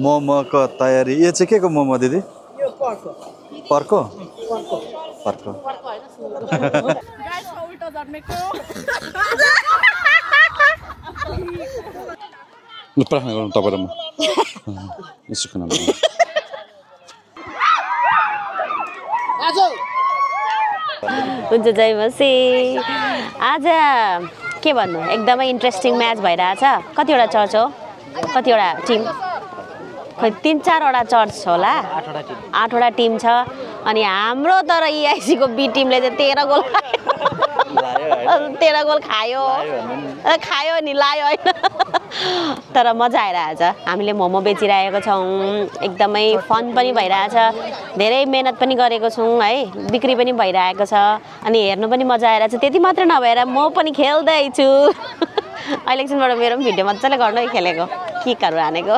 मोमो को तयारी यो चाहिँ के को मोमो दिदी यो पर्को पर्को पर्को पर्को गाइस उल्टा जन्मेको ल प्रार्थना गरौँ तपाईँ र म यसको नाममा हुन्छ जय मसी आज के भन्नु एकदमै इन्ट्रेस्टिङ म्याच भइरहेछ कतिवटा चर्च हो कतिवटा टिम खै 3-4वटा चर्च होला 8वटा टिम छ अनि हाम्रो तर EIC को बी टिमले चाहिँ 13 गोल खायो 13 गोल खायो खायो नि लायो हैन तर मजा आइरहेछ हामीले मोमो बेचिरहेको छौं एकदमै फन पनि भइरहेछ धेरै मेहनत पनि गरेको छौं है बिक्री पनि भइरहेको छ अनि हेर्नु पनि मजा आइरहेछ त्यति मात्र नभएर म पनि खेल्दै छु इलेक्सनबाट मेरो पनि भिडियो मजाले गर्नै खेलेको किकहरु हानेको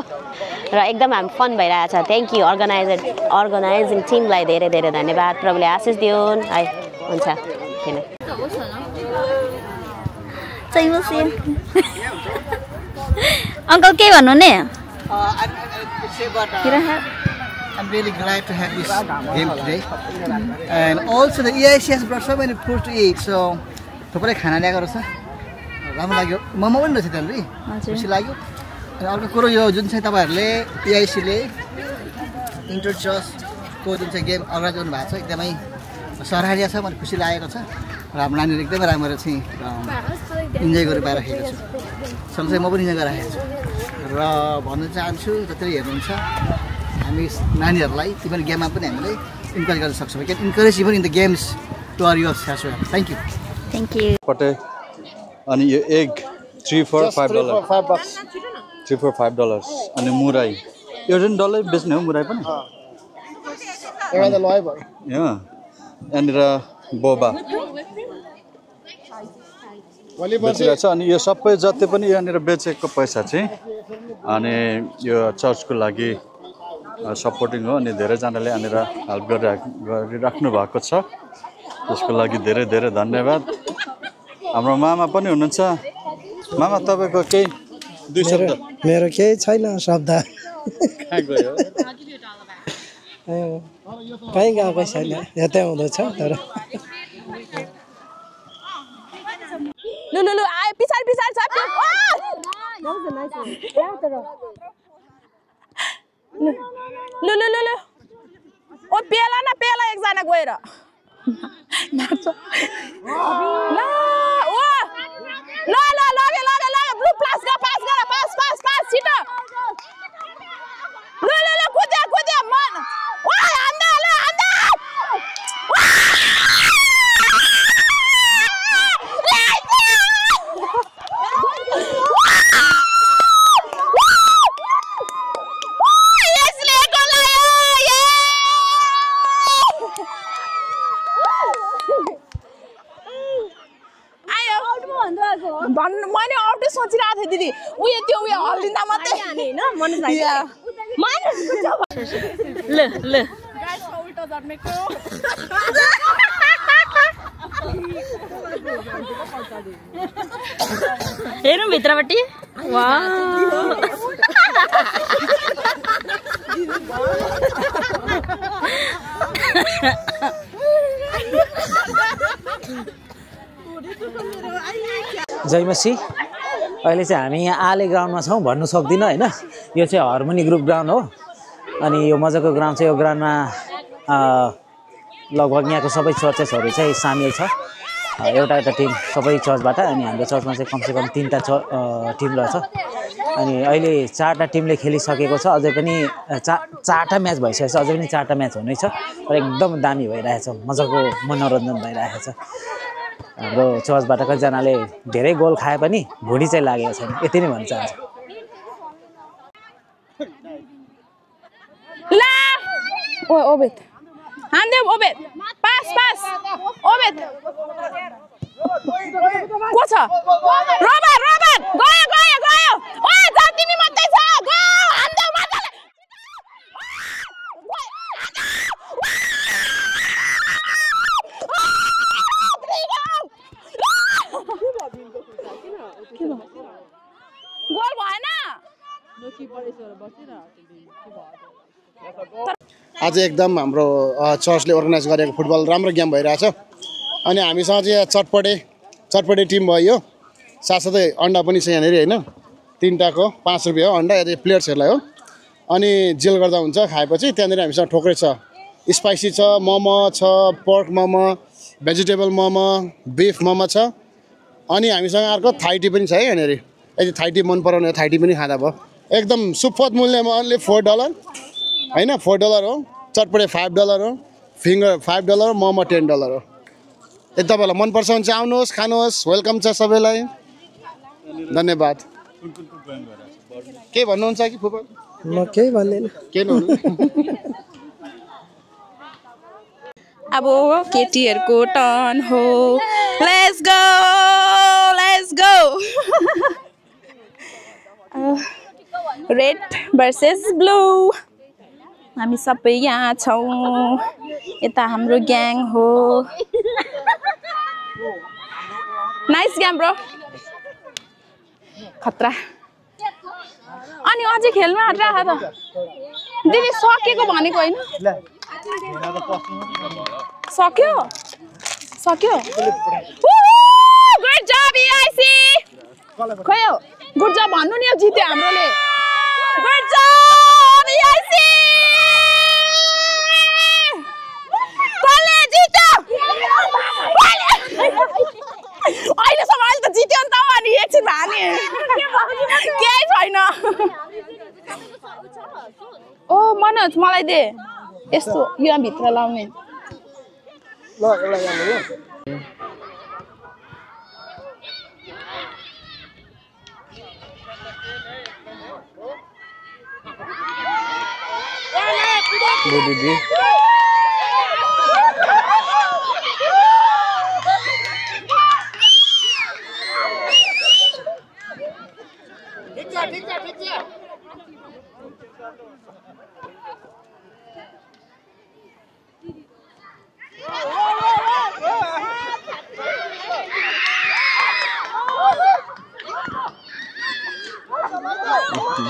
र एकदम हामी फन भइरहेछ थ्यांक यू अर्गनाइजिङ टिमलाई धेरै धेरै धन्यवाद प्रभुले आशिष दिउन् है हुन्छ किन Uncle के भन्नु नि I'm really glad to have this game today, and also the EIC has brought so many food to eat. So, थुप्रै खाना ल्याएको रहेछ राम्रो लाग्यो मोमो पनि रहेछ त्यहाँ खुसी लाग्यो अनि अर्को कुरो यो जुन चाहिँ तपाईहरुले EIC ले इन्टर चर्चको जुन चाहिँ गेम अर्गनाइज गर्नु भएको छ एकदमै सराहनीय छ मलाई खुसी लागेको छ र हाम्रो नानीहरु एकदमै राम्रो चाहिँ इन्जोय गरिरहेको छु सँगसँगै म पनि इन्जोय गरिरहेको छु र भन्न चाहन्छु जति हेर्नुहुन्छ हामी नानीहरुलाई इभन गेममा पनि हामीले इन्करेज गर्न सक्छौं we can encourage even in the games to our youth as well thank you पटे अनि यो एग $3 for $5 $3 for $5 अनि मुराई यो जुन डल्लै बेच्ने हो मुराई पनि एउटा त लय भयो यहाँ यहाँनिर बोबा बेचिरहेको छ अनि यो सबै जति पनि यहाँनिर बेचेको पैसा चाहिँ अनि यो चर्चको लागि सपोर्टिङ हो अनि धेरैजनाले यहाँनिर हेल्प गरिराख्नु भएको छ त्यसको लागि धेरै धेरै धन्यवाद हाम्रो मामा पनि हुनुहुन्छ मामा तपाईको केही दुई शब्द मेरो केही छैन शब्द कहाँ गयो कहीँ गएको छैन यतै हुँदैछ तर लु आए पिछाडी छ लु ओ पेला एकजना गएर नाच्छ ल ओ ल ब्लू पास छिटो ल कुद्या मन ओ हान्दा मैले आउटै सोचिरहेको थिएँ दिदी उयो त्यो उयो हल्दिँदा मात्रै ल गाइस उल्टा जन्मेको हेरौँ भित्रपट्टि जयमसी अहिले चाहिँ हामी यहाँ आले ग्राउन्डमा छौँ भन्नु सक्दिनँ हैन यो चाहिँ हार्मोनी ग्रुप ग्राउन्ड हो अनि यो मजाको ग्राउन्ड चाहिँ यो ग्राउन्डमा लगभग यहाँको सबै चर्चेसहरू चाहिँ सामेल छ एउटा टिम सबै चर्चबाट अनि हाम्रो चर्चमा चाहिँ कमसेकम 3टा टिम रहेछ अनि अहिले 4टा टिमले खेलिसकेको छ अझै पनि 4टा म्याच भइसकेको छ अझै पनि 4टा म्याच हुनै छ र एकदम दामी भइरहेछ मजाको मनोरञ्जन भइरहेछ हाम्रो चर्चबाट कतिजनाले धेरै गोल खाए पनि भुँडी चाहिँ लागेको छैन यति नै भन्न चाहन्छु ला ओ ओबेत हान्दे ओबेत पास ओबेत को छ रोबर्ट गयो ओ जातिमी मात्रै छ गो हान्दे मजाले गोल भएन आज एकदम हाम्रो चर्चले अर्गनाइज गरेको फुटबल राम्रो गेम भइरहेछ अनि हामीसँग चाहिँ चटपटे टिम भयो साथसाथै अन्डा पनि छ यहाँनिर होइन 3टाको 5 रुपियाँ हो अन्डा यदि प्लेयर्सहरूलाई हो अनि जेल गर्दा हुन्छ खाएपछि त्यहाँनिर हामीसँग ठोक्रे छ स्पाइसी छ मोमो छ pork momo vegetable momo beef momo छ अनि हामीसँग अर्को थाई टी पनि छ है यहाँनिर यदि थाई टी मन पराउने थाई टी पनि खाँदा भयो एकदम सुपथ मूल्यमा अन्ली $4 होइन $4 हो चटपटे $5 हो फिङ्गर $5 मोमो $10 हो यदि तपाईँलाई मनपर्छ भने चाहिँ आउनुहोस् खानुहोस् वेलकम छ सबैलाई धन्यवाद के भन्नुहुन्छ कि फुपा म केही भन्दिनँ के नहुनु अब केटीहरूको टर्न हो let's go red versus blue हामी सबै यहाँ छौँ यता हाम्रो ग्याङ हो नाइस ग्याङ ब्रो खतरा अनि अझै खेल्नु आँटिरहेको त दिदी सकेको भनेको होइन सक्यो गुड जब EIC खोइ गुड जब भन्नु नि जित्यो हाम्रोले गुड जब EIC कसले जित्यो अहिलेसम्म अहिले त जित्यो नि त अनि एकछिन हाने केही छैन ओ मनोज मलाई दे यस्तो यहाँ भित्र लाउने दिदी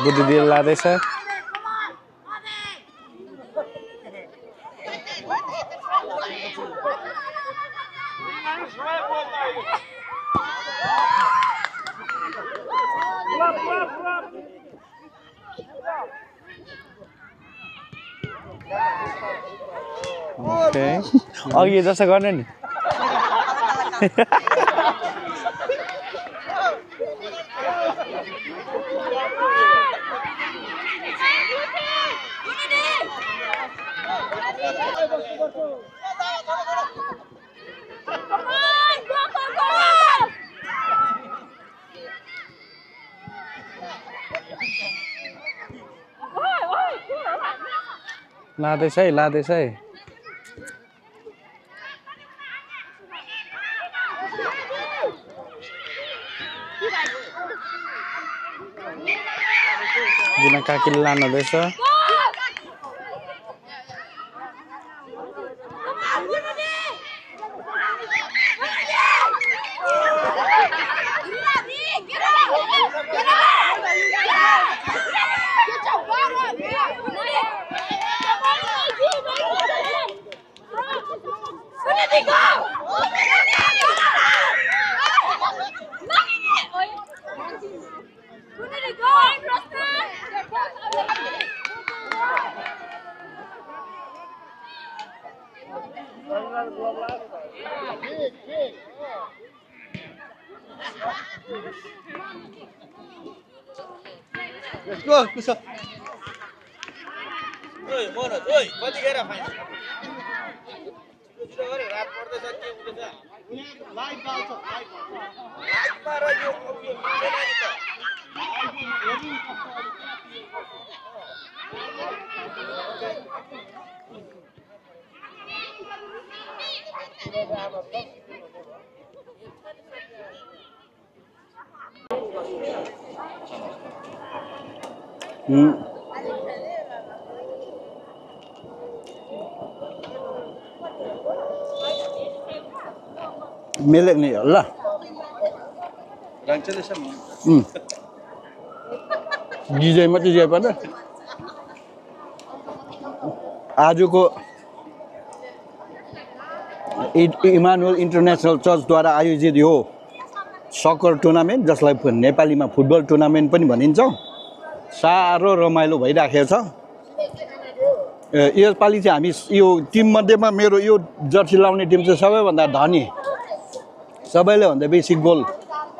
बुद्धि दिएर लाँदैछ अघि जस्तो गर्ने नि लाँदैछ है जिना काकीले लानुहुँदैछ मिलेक नि ल गिजे मात्रै जे पर्छ आजको इमानुएल इन्टरनेसनल चर्चद्वारा आयोजित यो सकर टुर्नामेन्ट जसलाई नेपालीमा फुटबल टुर्नामेन्ट पनि भनिन्छ साह्रो रमाइलो भइराखेको छ यसपालि चाहिँ हामी यो टिममध्येमा मेरो यो जर्सी लाउने टिम चाहिँ सबैभन्दा धनी सबैले भन्दा बेसी गोल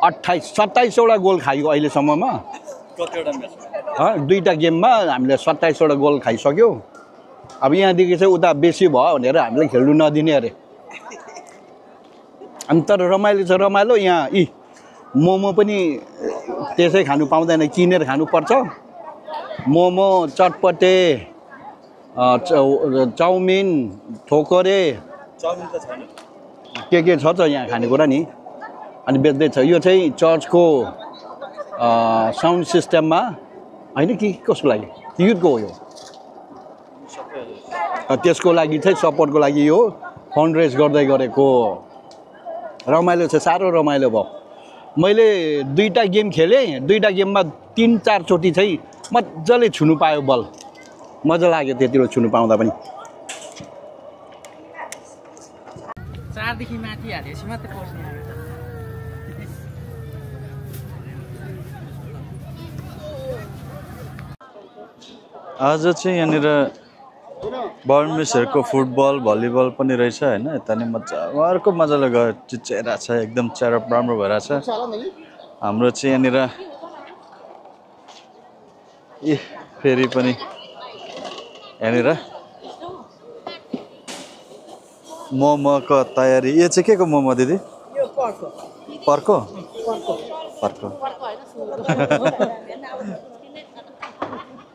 27वटा गोल खायो अहिलेसम्ममा दुईटा गेममा हामीले 27वटा गोल खाइसक्यो अब यहाँदेखि चाहिँ उता बेसी भयो भनेर हामीले खेल्नु नदिने अरे अनि तर रमाइलो छ रमाइलो यहाँ मोमो पनि त्यसै खानु पाउँदैन किनेर खानुपर्छ मोमो चटपटे चाउमिन ठोकरे के छ यहाँ खानेकुरा नि अनि बेच्दैछ यो चाहिँ चर्चको साउन्ड सिस्टममा होइन कि कसको लागि युथको हो यो त्यसको लागि चाहिँ सपोर्टको लागि यो फन्ड रेज गर्दै गरेको रमाइलो छ साह्रो रमाइलो भयो मैले दुईटा गेम खेलेँ दुईटा गेममा 3-4 चोटि चाहिँ मजाले छुनु पायो बल मजा लाग्यो त्यतिरो छुनु पाउँदा पनि 4 देखि माथि हालेपछि मात्रै पर्छ आज चाहिँ यहाँनिर बर्मिसहरूको फुटबल भलिबल पनि रहेछ होइन यता नि मजा अर्को मजाले गयो चिच्याइरहेको छ एकदम चेरप राम्रो भइरहेछ हाम्रो चाहिँ यहाँनिर फेरि पनि यहाँनिर मोमोको तयारी यो चाहिँ के को मोमो दिदी पर्को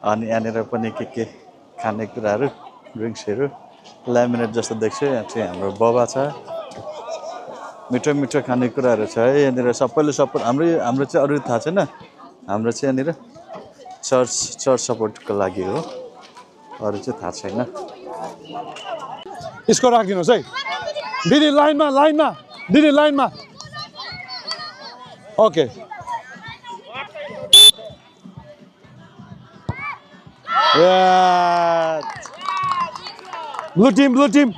अनि यहाँनिर पनि के खानेकुराहरू ड्रिङ्क्सहरू ल्यामिनेट जस्तो देख्छु यहाँ चाहिँ हाम्रो बबा छ मिठो मिठो खानेकुराहरू छ है यहाँनिर सबैले सपोर्ट हाम्रो चाहिँ अरू थाहा छैन हाम्रो चाहिँ यहाँनिर चर्च सपोर्टको लागि हो अरू चाहिँ थाहा छैन यसको राखिदिनुहोस् है दिदी लाइनमा दिदी लाइनमा okay Blue team.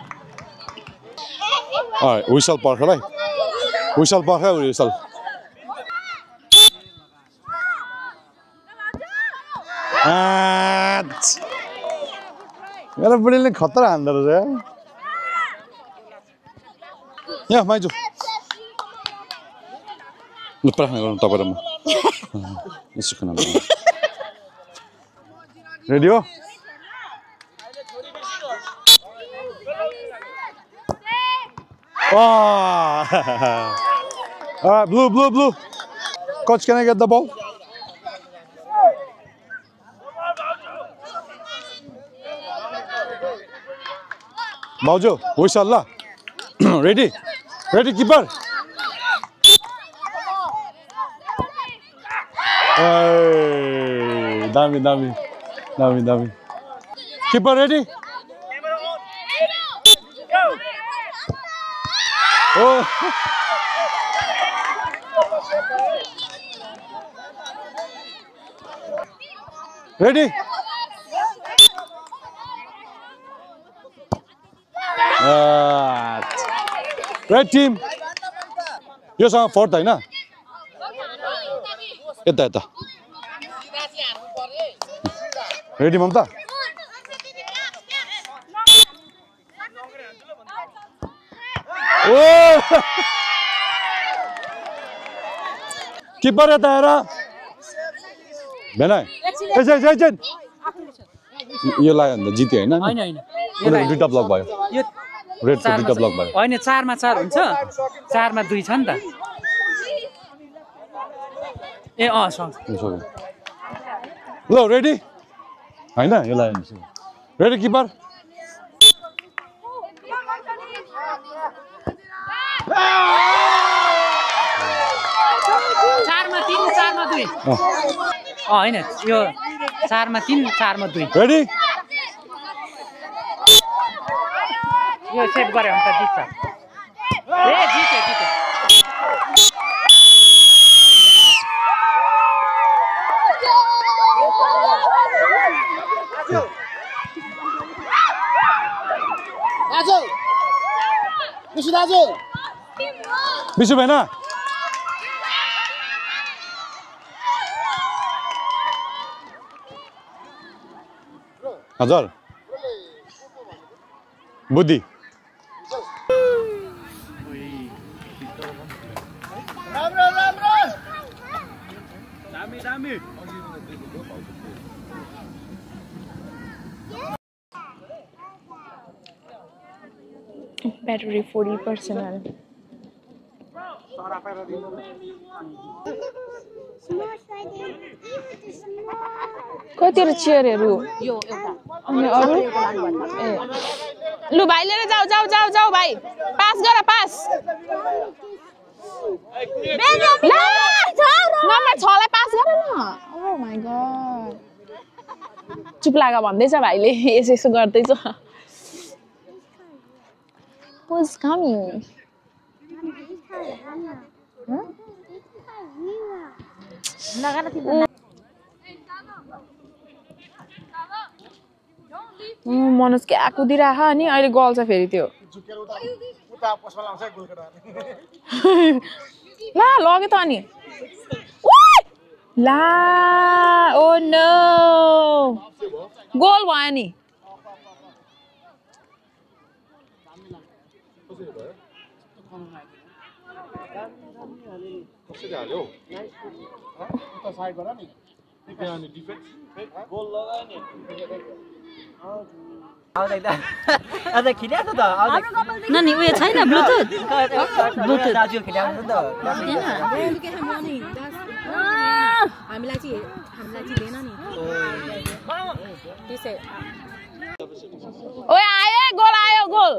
All right, whistle पर्ख है whistle पर्ख whistle. मेरा बुढीले खतरा हान्दो रहेछ यहाँ माइजु ल प्रार्थना गरौँ तपाईँ र म यसको नाममा रेडी हो blue. Coach, can I get the ball? Baujo, whistle la. Ready, keeper. Hey, dami. Keeper ready? Oh. Ready? Red team. यो सँग फोर्थ हैन यता रेडी ममता ओ किपर यता हेर भेना एकछिन यो लाग्यो भने त जित्यो हैन हैन दुईटा ब्लक भयो यो रेड को दुईटा ब्लक भयो हैन 4 मा 4 हुन्छ 4 मा 2 छ नि त ए ल रेडी हैन यो लाग्यो रेडी किपर हैन यो 4 मा 3 4 मा 2 रेडी यो सेट गरे हुन्छ जित्छ ए जित्यो दाजु विशु भएन हजुर बुद्धि राम्रो राम्रो दामी Battery 40%. कतिवटा चेयरहरू अनि अरू ए लु भाइ लिएर जाऊ जाऊ जाऊ जाऊ भाइ पास गर पास नम्बर 6 लाई पास गर न ओ माय गॉड चुप लागा भन्दैछ भाइले यसो यसो गर्दैछ Who's coming? मनोज क्या कुदिराख अनि अहिले गल्छ फेरि त्यो ला लग्यो त अनि ला ओ नो गोल भयो नि कसरी हाल्यो उता साइडबाट नि अनि डिफेन्स गोल लगायो नि अझै खिल्याछ त नानी उयो छैन ब्लुटुथ ब्लुटुथ दाजु खिल्याछ त हामीलाई चाहिँ लिएन नि त्यसै ओए आयो गोल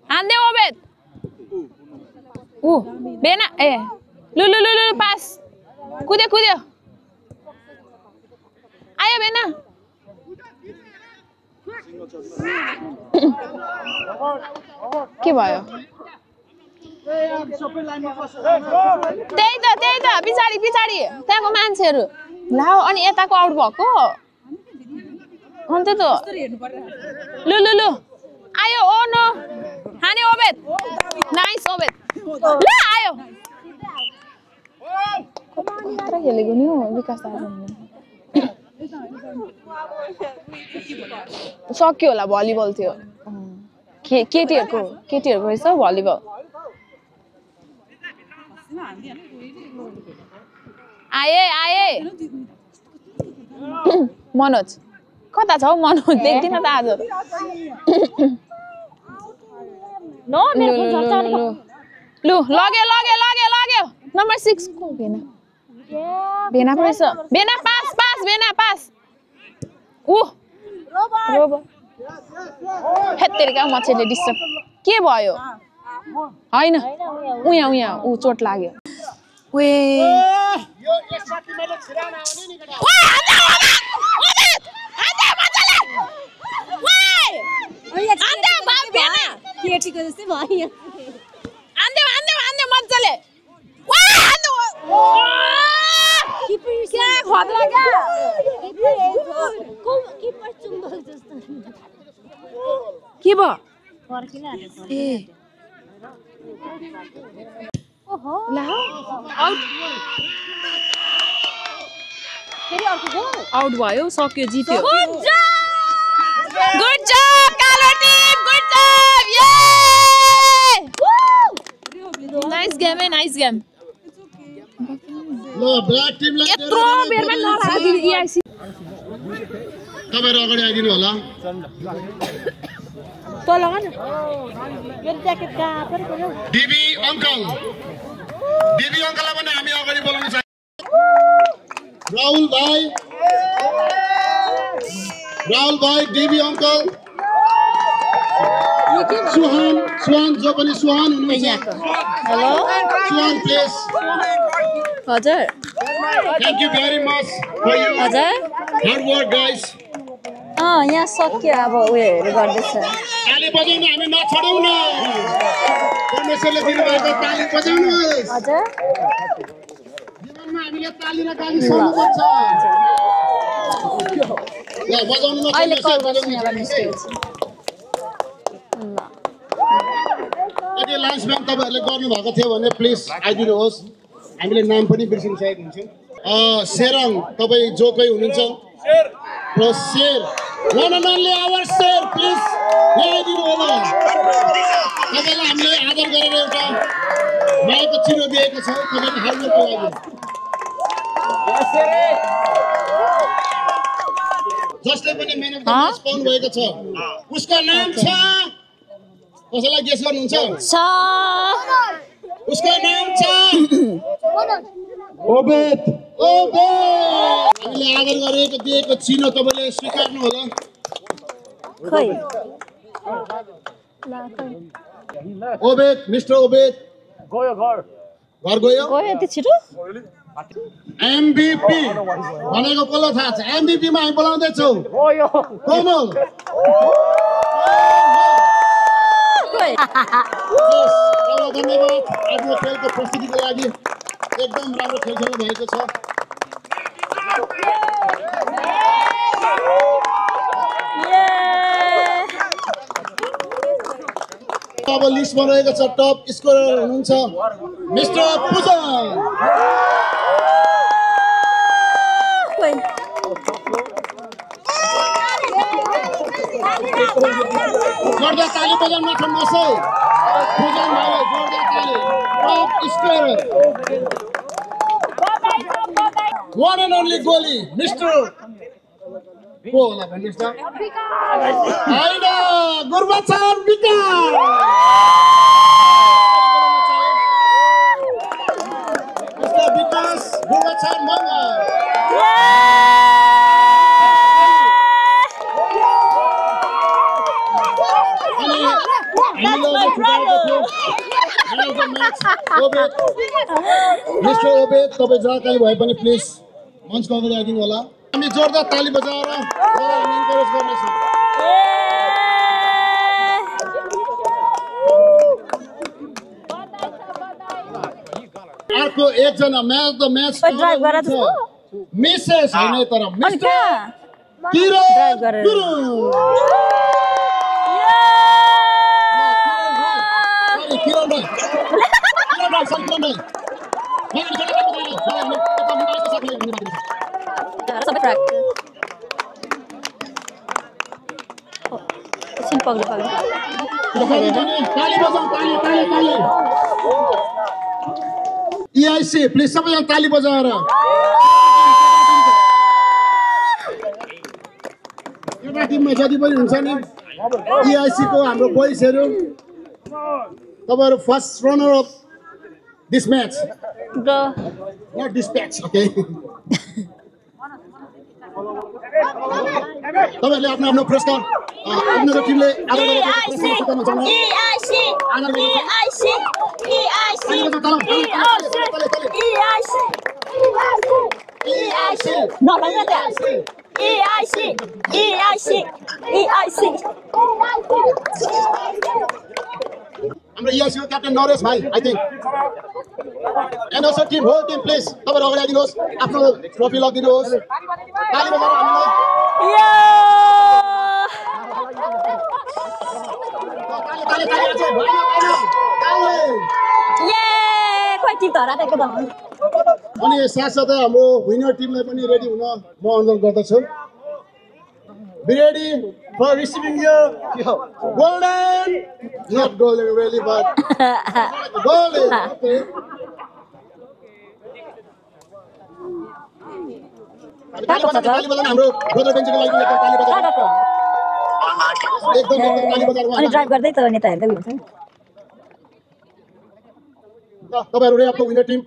हान्दै ओबेद बेना ए लु लु लु लु पास कुद्यो आयो बेना के भयो त्यही त पछाडि त्यहाँको मान्छेहरू लाओ अनि यताको आउट भएको अन्त त लु लु लु आयो ओ नो हाने ओबेद नाइस ओबेद ल आयो कता खेलेको नि हो विकास दाजु सक्यो होला भलिबल थियो केटीहरूको रहेछ भलिबल आए मनोज कता छ हौ मनोज देख्दिन त आज लु लग्यो नम्बर 6 को बेना पो रहेछ बेना पास रोब हेत्तेरिका मछेले डिस्टर्ब के भयो हैन उया उ चोट लाग्यो वे यो एकसाथी मैले छिराना आउने नि केटीको जस्तै भयो आन्दे मज्जाले क्या खतरा क्या किपर चुम्बक जस्तो के भयो ए ओहो ला आउट फेरि अर्को गोल आउट भयो सक्यो जित्यो गुड जब कालो टिम गुड जब नाइस गेम ल ब्ल्याक टिमलाई यत्रो बेरमा नलाग्यो इआइसी तपाईहरु अगाडि आइदिनु होला त लगा न मेरो ज्याकेट कहाँ पनि पर्यो दिदी अङ्कललाई पनि हामी अगाडि बोलाउन चाहन्छौँ राहुल भाइ दिदी अङ्कल सुहान जो पनि सुहान हुनुहुन्छ हेलो सुहान प्लिज हजुर thank you very much for you हजुर हार्ड वर्क गाइस यहाँ सक्यो अब उयोहरू गर्दैछ ताली बजाउन हामी नछोडौँ न परमेश्वरले दिनुभएको ताली बजाउनुहोस् हजुर जीवनमा हामीले ताली र गाली सक्नुपर्छ ल बजाउनु अहिले कल गर्छु यहाँ निस्केपछि ल लान्च ब्याङ्क तपाईँहरूले गर्नुभएको थियो भने प्लिज आइदिनुहोस् हामीले नाम पनि बिर्सिसकेको हुन्छौँ सेरङ तपाईँ जो कोही हुनुहुन्छ plus share one and only our share please ल्याइदिनु होला तपाईँलाई हामीले आदर गरेर एउटा मायाको चिनो दिएको छ तपाईँको हार्डवर्कको लागि जसले पनि म्यान अफ द म्याच पाउनु भएको छ उसको नाम छ कसैलाई गेस गर्नुहुन्छ उसको नाम छ ओबेद हामीले आदर गरेको दिएको चिनो तपाईँले स्वीकार्नु होला ओबेद मिस्टर ओबेद गयो घर गयो यति छिटो एमभीपी भनेको कसलाई थाहा छ एमभीपी मा हामी बोलाउँदैछौँ कोमल धन्यवाद आफ्नो खेलको प्रस्तुतिको लागि एकदम राम्रो खेल खेल्नु भएको छ अब लिस्टमा रहेको छ टप स्कोरर हुनुहुन्छ मिस्टर पूजन जोरदार ताली बजाउन नछोड्नुहोस् है पूजन भाइ जोरदार ताली top scorer one and only गोली मिस्टर को होला भन्नुहोस् त हैन गुरबचन विकास मिस्टर विकास गुरबचन मगर मिस्टर ओबेद तपाईँ जहाँ कहीँ भए पनि प्लिज मञ्चको अगाडि आइदिनु होला हामी जोरदार ताली बजाएर हामी इन्करेज गर्नेछौँ अर्को एकजना म्याच द म्याच मिसेस होइन तर mister Kiran Gurung EIC please सबैजना ताली बजाएर एउटा टिममा जति पनि हुन्छ नि EIC को हाम्रो बोइजहरू तपाईँहरू first runner of this match not this match okay तपाईँहरूले आफ्नो आफ्नो पुरस्कार आफ्नो टिमले आदर गरेको हाम्रो EIC को क्याप्टेन नरेश भाइ I think and also team whole team please तपाईहरु अगाडि आइदिनुहोस् आफ्नो ट्रफी लगिदिनुहोस् ताली बजाएर अनि साथसाथै हाम्रो विनर टिमलाई पनि रेडी हुन म अनुरोध गर्दछु Be ready for receiving your golden, not golden really, but golden. Okay. ताली बजाउन हाम्रो ब्रदर बेन्चको लागि ताली बजाउन एकदम ताली बजाउन अनि ड्राइभ गर्दै त नेता हेर्दै हुन्छ तपाईहरु रे आफ्नो विनर टिम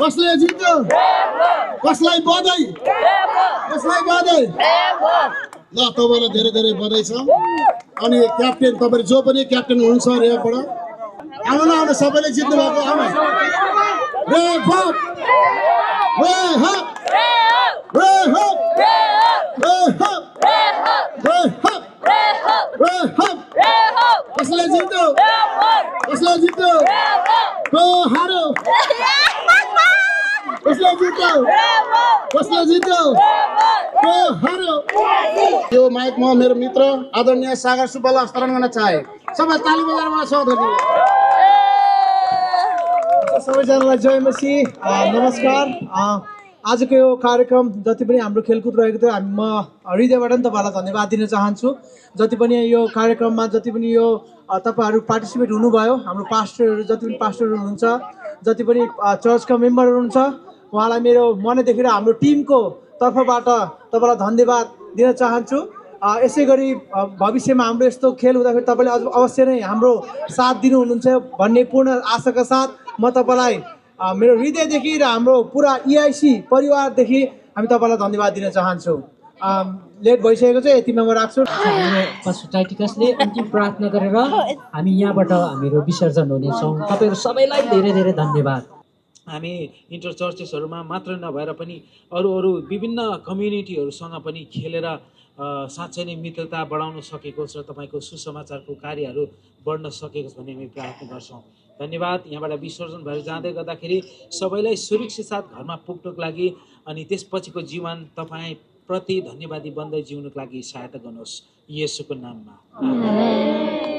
कसले जित्यो कसलाई बधाई कसलाई बधाई ल तपाईलाई धेरै धेरै बधाई छ अनि क्याप्टेन तपाईहरु जो पनि क्याप्टेन हुनुहुन्छ यहाँबाट आउनु आउनु सबैले जित्नु भएको आउनु रे हप रे हप रे हप रे हप रे हप रे हप कसले जित्यो कसले जित्यो को हार्यो कसले जित्यो कसले जित्यो को हार्यो यो माइक म मेरो मित्र आदरणीय सागर सुब्बालाई हस्तान्तरण गर्न चाहे सबै ताली बजाएर मलाई स्वागत गर्नु सबैजनालाई जय मसी नमस्कार आजको यो कार्यक्रम जति पनि हाम्रो खेलकुद रहेको थियो म हृदयबाट नि तपाईँहरूलाई धन्यवाद दिन चाहन्छु जति पनि यो कार्यक्रममा जति पनि यो तपाईँहरू पार्टिसिपेट हुनुभयो हाम्रो पास्टरहरू जति पनि पास्टरहरू हुनुहुन्छ जति पनि चर्चका मेम्बरहरू हुनुहुन्छ उहाँलाई मेरो मनैदेखि र हाम्रो टिमको तर्फबाट तपाईँलाई धन्यवाद दिन चाहन्छु यसै गरी भविष्यमा हाम्रो यस्तो खेल हुँदाखेरि तपाईँले अवश्य नै हाम्रो साथ दिनुहुनुहुन्छ भन्ने पूर्ण आशाका साथ म तपाईँलाई मेरो हृदयदेखि र हाम्रो पुरा EIC परिवारदेखि हामी तपाईँलाई धन्यवाद दिन चाहन्छौँ लेट भइसकेको छ यतिमा म राख्छु पास्टर टाइटिकसले अन्तिम प्रार्थना गरेर हामी यहाँबाट हामीहरू विसर्जन हुनेछौँ तपाईँहरू सबैलाई धेरै धेरै धन्यवाद हामी इन्टर चर्चेसहरूमा मात्र नभएर पनि अरू विभिन्न कम्युनिटीहरूसँग पनि खेलेर साँच्चै नै मित्रता बढाउन सकेको छ तपाईँको सुसमाचारको कार्यहरू बढ्न सकेको छ भन्ने हामी प्रार्थना गर्छौँ धन्यवाद यहाँबाट विसर्जन भएर जाँदै गर्दाखेरि सबैलाई सुरक्षित साथ घरमा पुग्नुको लागि अनि त्यसपछिको जीवन तपाईँ प्रति धन्यवादी बन्दै जिउनुको लागि सहायता गर्नुहोस् येशूको नाममा